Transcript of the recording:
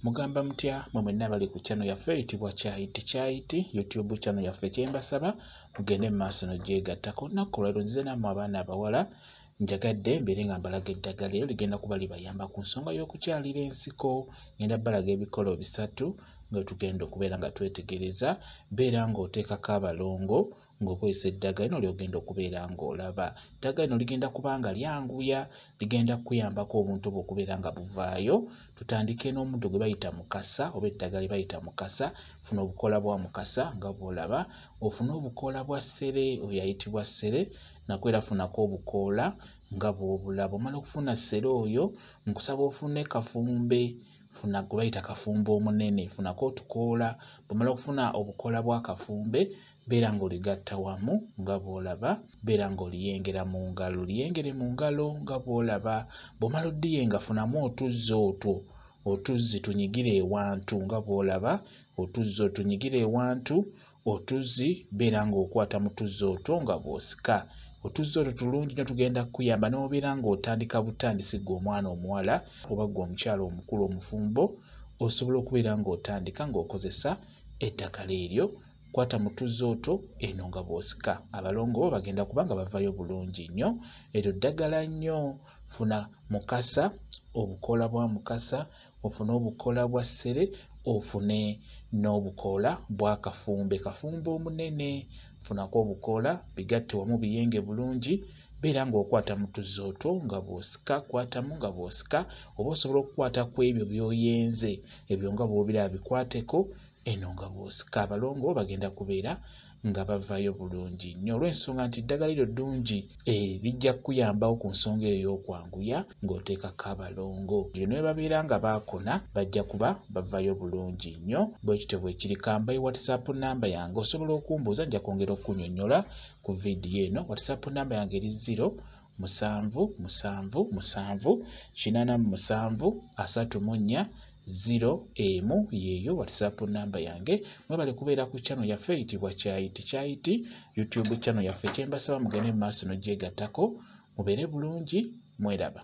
Mugamba mutya mwe mwenna abali ku channel yaffe eyitibwa Kyayiti Kyayiti YouTube channel yaffe? Kyembasaba mugende mu maaso n'ogyegattako. Olunaku olwaleero nzize nammwe abaana abawala, njagadde mbeere nga mbalaga eddagala eryo ligenda kuba libayamba ku nsonga y'okukyalira ensiko. Ngenda balaga ebikolo bisatu nga tugenda okubeera nga twetegereza. Beera ng'oteekako abalongo ng'okozesa eddagala lino ly'ogenda okubeera ng'olaba. Eddagala lino ligenda kuba nga lyanguya, ligenda kukuyambako obuntu obwo okubeera nga buvaayo. Tutandike n'omuddo gwe bayita mukasa oba eddagala lye bayita mukasa. Funa obukoola bwa mukasa nga bw'olaba, ofune obukoola bwa ssere, oyo ayitibwa ssere, nako era funako obukoola nga bw'obulaba. Omala okufuna ssere oyo, nkusaba ofune kafumbe, funa gwe bayita kafumbe omunene, funako otukoola. Bw'omala okufuna obukoola bwa kafumbe, beera ng'oligatta wamu nga bw'olaba, beera ng'oliyengera mu ngalo, liyengere mu ngalo nga bw'olaba. Bw'omala oddiyenga, funamu otuzzi otwo, otuzzi tunyigire ewantu nga bw'olaba, otuzzi otunyigire ewantu, otuzzi beera ng'okwata mu tuzzi otwo nga bw'osika. Otuzzi otwo tulungi nnyo, tugenda kukuyamba n'obeera ng'otandika butandisi ggwe omwana omuwala oba ggwe omukyala omukulu omufumbo, osobola okubeera ng'otandika ng'okozesa eddagala eryo. Kwata mu tuzzi otwo eno nga bw'osika, abalongo bo bagenda kuba nga bavayo bulungi nnyo. Eryo ddagala nnyo. Funa mukasa, obukoola bwa mukasa, ofune obukoola bwa ssere, ofune n'obukoola bwa kafumbe, kafumbe omunene. Funako obukoola, bigatte wamu biyenge bulungi. Beera ng'okwata mu tuzzi otwo nga bw'osika, kwatamu nga bw'osika, oba osobola okukwata ku ebyo by'oyenze, ebyo nga bw'obiraba bikwateko eno nga bw'osika. Abalongo bagenda kubeera nga bavaayo bulungi nnyo olw'ensonga nti eddagala eryo ddungi, lijja kukuyambawo ku nsonga eyo ey'okwanguya ng'oteekako abalongo. Ne bwe babeera nga baakona bajja kuba bavaayo bulungi nnyo. Bwe kityo bwe kiri. Kambaye WhatsApp namba yange, osobola okumbuuza, nja kwongera okukunnyonnyola ku vidiyo eno. WhatsApp namba yange eri 0 7 7 7 87 34 0 1, yeeyo WhatsApp namba yange. Mwebale kubeera ku channel yaffe eyitibwa Kyayiti Kyayiti YouTube channel yaffe. Kyembasaba mugende mu maaso n'ogyegattako, mubeere bulungi, mweraba.